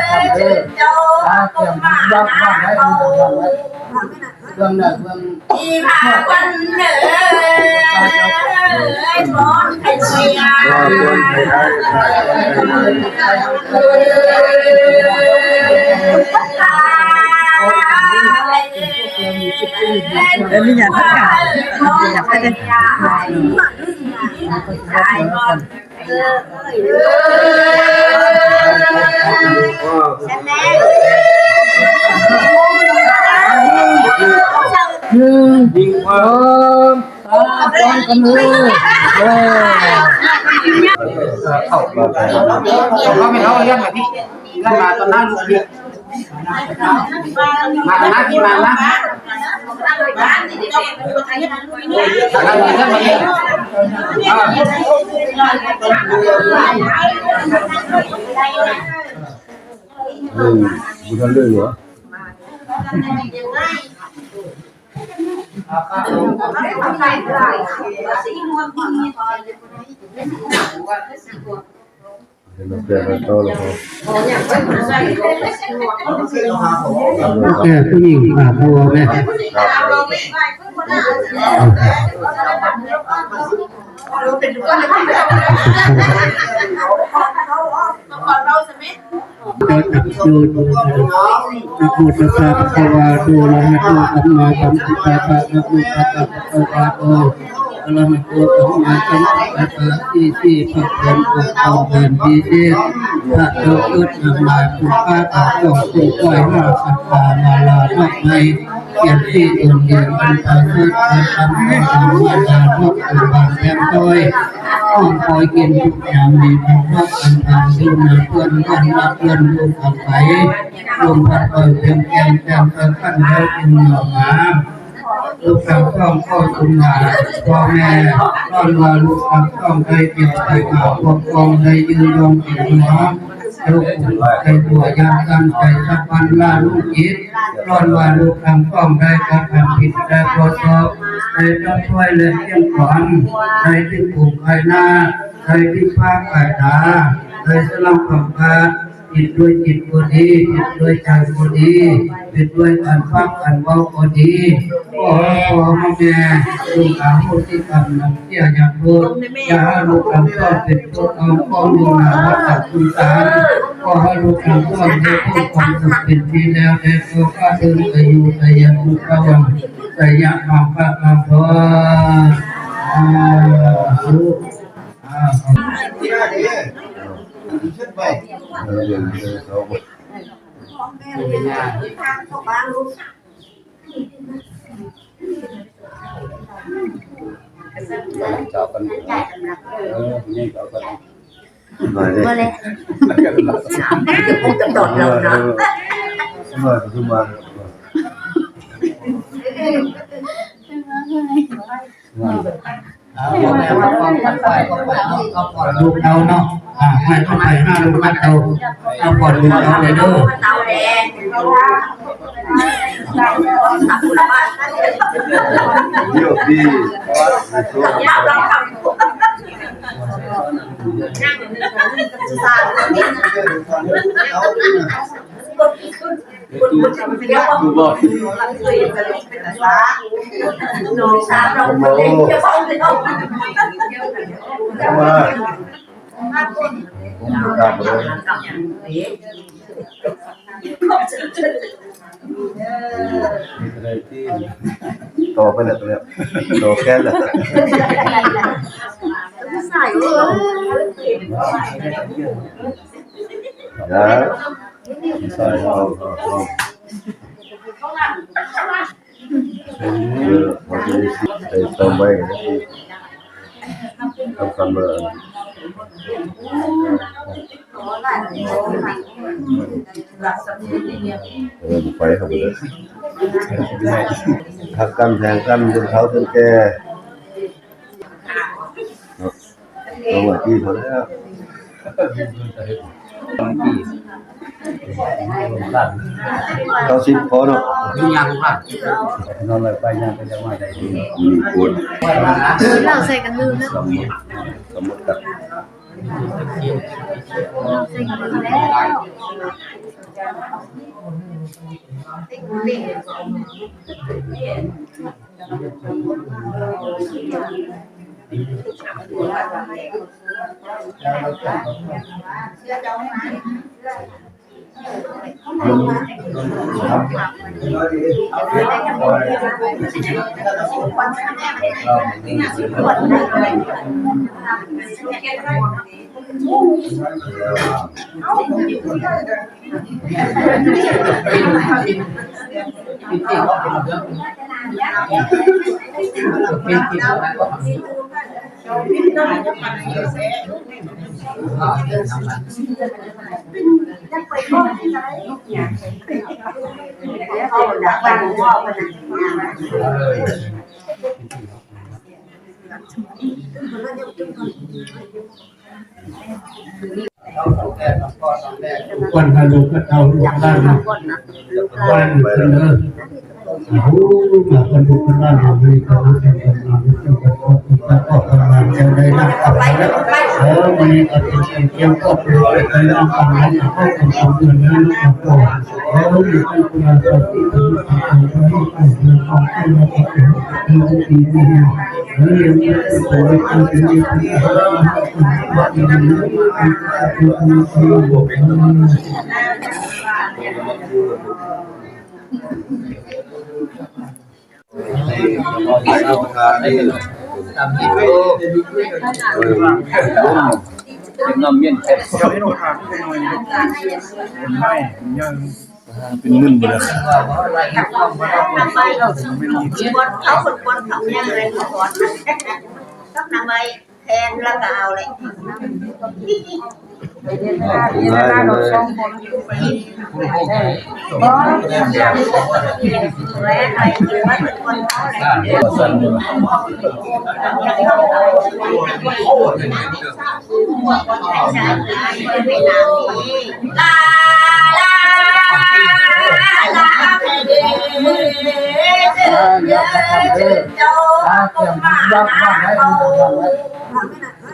ເດີ ຕາແກ້ມວາດວາດໄວ້ ເບື້ອງໜ້າເບື້ອງ ອີພາວັນເດີ ເອີ ມີຫຍັງຄືກັນ ຢາກໄປເດ້. ໜຶ່ງ ສອງ ສາມ ພ້ອມກັນເລີຍ ເອີ ເຂົ້າ ເຂົ້າໄປເອົາຮຽນມາທີ່ ຮຽນມາຕອນນັ້ນລູກ ມາ ມາ ມາ ມາ ເອີ ບໍ່ທັນເລີຍຫວາ? ເອີ ຜູ້ຍິງ ອ່າ ເຂົາເວົ້າແມ່ ນະໂມຕັດສະ ພະຄະວາໂຕ ອະລະຫະໂຕ ສຳມາສຳພຸດທັດສະ ນະໂມຕັດສະ ພະຄະວາໂຕ ອະລະຫະໂຕ ສຳມາສຳພຸດທັດສະ ສີ່ສີ່ ພະເພິ່ນອົບຮົມເພິ່ນພິເສດ ພະເຈົ້າເກີດນຳລາຍ ຜູ້ຂ້າພະເຈົ້າຜູ້ປ່ອຍ ຫ້າສັດທາມາລາດອກໄມ້ ກຽນສີຕົນເດນ ອັນປະເສີດ ອັນທຳ ອັນທຳມາລາດອກ ອັນບາງແຖມຖ້ອຍ ຫອມຄອຍກິນທຸກຍາມ ມີຄວາມຮັກ ອັນທຳຢູ່ນາເພື່ອນ ບ້ານຮັກເພື່ອນຢູ່ກັບໃຜ ລົມພັດເປີດແຈງແຈ້ງ ແຈ່ມໃສຂັ້ນແລ້ວຈຶ່ງເອົາມາ ລູກທັງສອງຂໍສຸນລາພໍ່ແມ່ ຍ້ອນວ່າລູກທັງສອງໄດ້ກ່ຽວໄປມາພວບຄອງ ໄດ້ຍືນຢອງກິນນອນ ລູກໄດ້ຕົວຢ່າງຕັ້ງໃຈສັກວັນລະລູກຈິດ ຍ້ອນວ່າລູກທັງສອງໄດ້ກະທຳຜິດແຕ່ບໍ່ຊອບ ໄດ້ຕັດຖ້ອຍແລະຂຽນຂວາງ ໄດ້ຖືກໂກງຂາຍໜ້າ ໄດ້ຜິດພາກຂາຍຕາ ໄດ້ສະຫຼອງຄວາມພາດ ຜິດດ້ວຍຈິດກໍດີ ຜິດດ້ວຍໃຈກໍດີ ຜິດດ້ວຍການປາກການເວົ້າກໍດີ ຂໍໃຫ້ພໍ່ໃຫ້ແມ່ຈົ່ງອະໂຫສິກຳນຳເສຍຢ່າໂທດ ຢ່າໃຫ້ລູກທັງສອງເປັນໂທດເອົາຂອງຢູ່ໜ້າວັດຕະຄຸນຕາ ຂໍໃຫ້ລູກທັງສອງໄດ້ພົບຄວາມສຸກເປັນທີ່ແລ້ວແຕ່ກໍກາເດີນໄປຢູ່ໄສຍະມຸກສະຫວັງ ໄສຍະມັງຄະລາພອນ ສາທຸ. ເຈົ້າກັນ ເອີ ນີ້ເຈົ້າກັນ ບໍ່ແລະ ເອີ ເອີ ເອີ ລູກເຕົ້າເນາະ ອ່າ ໃຫ້ເຂົ້າໄປຫາລູກເຕົ້າ ເອົາກ່ອນລູກເຕົ້າເດີ ເດີ. ຕໍ່ໄປແລ້ວ ຕໍ່ແຂນແລ້ວ ເອີ ໄປຊອມໄວ້ ສຳຄັນວ່າ ເອີ ໄປເຂົ້າໄປເລີຍ ຮັກກັນແພງກັນ ຈົນເຖົ້າຈົນແກ່ ເນາະ. ເອົາໄວ້ທີ່ເຂົາແລ້ວ ເກົ້າສິບພໍເນາະ ຢູ່ຍາກມາກ ນອນໄວ້ໄປຍາກໄປຈະມາໄດ້ ອືມ ປວດ ເລົ່າໃສ່ກັນລືມເນາະ ສຳມຸດ ສຳມຸດກັນ ເລົ່າໃສ່ກັນລືມແລ້ວ. ຄວນໃຫ້ລູກເຕົ້າລູກຫຼານ ເພິ່ນເດີ ໂອ້ ມາເພິ່ນລູກເພິ່ນຫຼານ ເຮົາມີຄວາມຮູ້ສຶກກຳລັງ ເຈົ້າໄດ້ນຳກັບມາແລ້ວ ເອີ ມື້ນີ້ກໍເປັນການກຽມຄອບຄົວ ໄປນຳກັນ ໃຫ້ຄອບຄົວເດີນທາງມາ ເອີ ມີຄວາມສຸກ ເປັນມຶນເບິດແລ້ວ ແພງລະກະເອົາແຫຼະ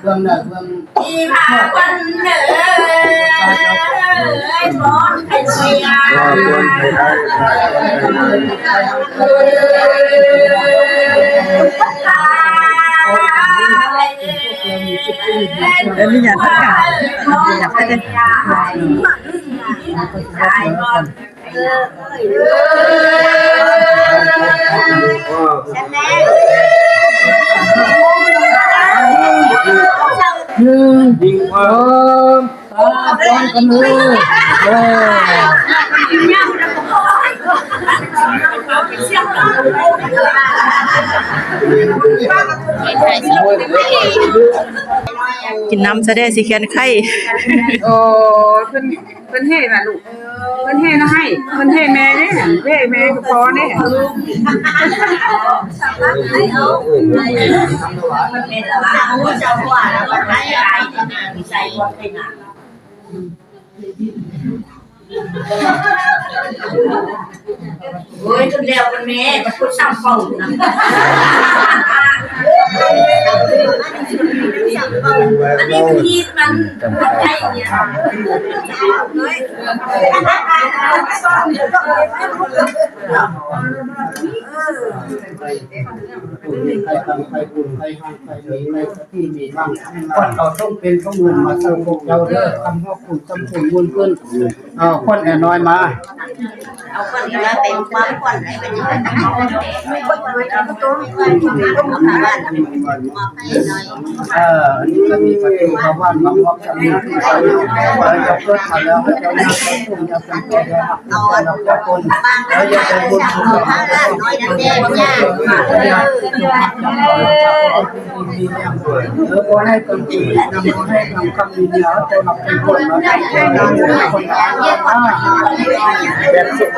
ເບື້ອງໜ້າເບື້ອງ ອີພາວັນເອີຍ ເອີ ມີຫຍັງທັກທາຍ ມີຫຍັງທັກທາຍ. ໜຶ່ງ ສອງ ສາມ ພ້ອມກັນເລີຍ ເອີ ກິນນ້ຳຊະແດ່ ຊິຄຽນໄຂ້. ໂອ້ ເພິ່ນ ເພິ່ນເຮນະລູກ ເພິ່ນເຮນະໃຫ້ ເພິ່ນເຮແມ່ເດ້ ເຮແມ່ກໍພໍເດ້. ໂອ້ຍ ຈົນແລ້ວກັນແມ່ ບັດພຸດສາມເປົານະ ອັນນີ້ມີດມັນ ໄດ້ເນຍ ໃຫ້ຕັ້ງໃຫ້ບຸນໃຫ້ຮັກໃຫ້ມີໃຫ້ສະຕິມີໝັ້ງ ຂໍເອົາສົມເປັນສົມບຸນມາໃສ່ພວກເຈົ້າເດີ ຄຳຮອບຄຸນຈຳພູນມູນຂຶ້ນ. ເອົາ ຂວັນແອນ້ອຍມາ ເອົາຂວັນມາເປັນຄວາມຂວັນໃຫ້ເປັນ ເອີ ອັນນີ້ກໍມີປະຕູພາວານມາຮອບຈຳນີ້ ເອີ ຈະເປີດມາແລ້ວ ເຈົ້າຢ່າໄປສູງ ຢ່າໄປຕໍ່ ຢ່າໄປຮັບ ເອົາອັນ ເຈົ້າຄົນ ເອີ ຢ່າໄປບຸນ ເອົາພາລະນ້ອຍນັ້ນແດ່ ເອີ ບໍ່ໃຫ້ກັງວົນນຳ ບໍ່ໃຫ້ນຳຄຳນີ້ ເຈົ້າຮັບເປັນຄົນມາ ເຈົ້າຮັບເປັນຄົນມາ ແບບສຸກ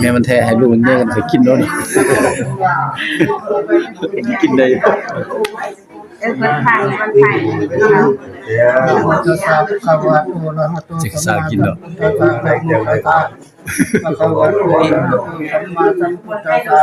ແມ່ມັນແທະໃຫ້ລູກມັນແຍກກັນໄປກິນໂລດ ກິນໄດ້ຢູ່ ເອີ ເພິ່ນໄຂ່ ເພິ່ນໄຂ່ ຈັກສາວກິນດອກ ພະຄະວະໂຕ ອະລະຫະໂຕ ສຳມາສຳພຸດທັດສະ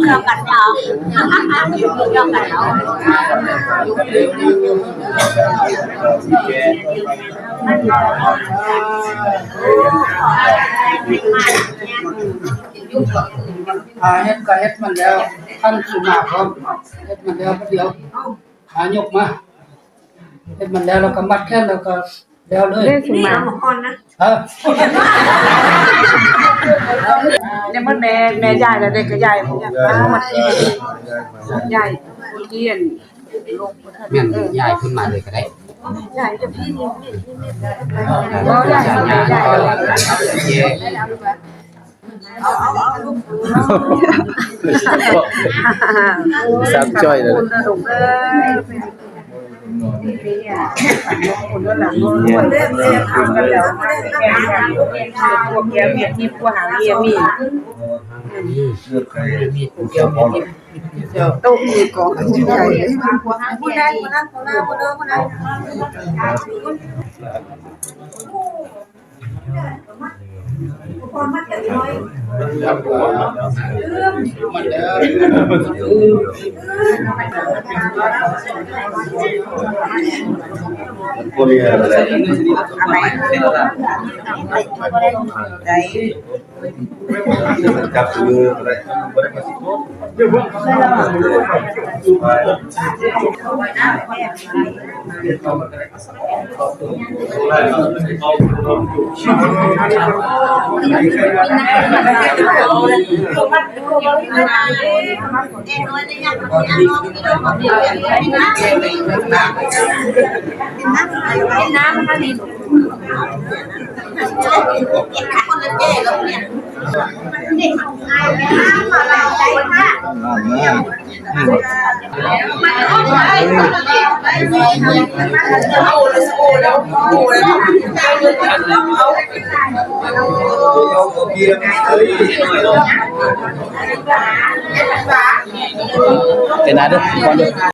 ເຄື່ອງກັນເນາະ ເຄື່ອງກັນເນາະ. ອ່າ ເຮັດກໍເຮັດມັນແລ້ວ ຄັນຊິມາພ້ອມ ເຮັດມັນແລ້ວບາດດຽວ ອ່າ ຍົກມາ ເຮັດມັນແລ້ວ ແລ້ວກໍມັດແຂນ ແລ້ວກໍແລ້ວເລີຍ ເດ້ ສຸມາ ເອີ ເດ້ ໝົດແມ່ ແມ່ຢາຍແລ້ວເດ້ ກໍຢາຍ ຢາຍ ຢາຍ ແມ່ນ ຍ້າຍຂຶ້ນມາເລີຍກໍໄດ້ ຍ້າຍຈາກພີ້ນີ້ ບໍ່ ຍ້າຍ ຍ້າຍ ເອົາ ເອົາ ເອົາ ສາມຈ້ອຍເລີຍ ພວກເມຍມີ ພວກຫາເມຍມີ ໂຕະມີກອງອັນໃຫຍ່ ຜູ້ໃດ ຜູ້ນັ້ນ ຜູ້ນັ້ນ ຜູ້ນັ້ນ ຜູ້ນັ້ນ. ຈັບມືກໍໄດ້ ນ້ຳ ນ້ຳ ນ້ຳ ນ້ຳ. ເປັນໜ້າເດີ ກ່ອນເດີ.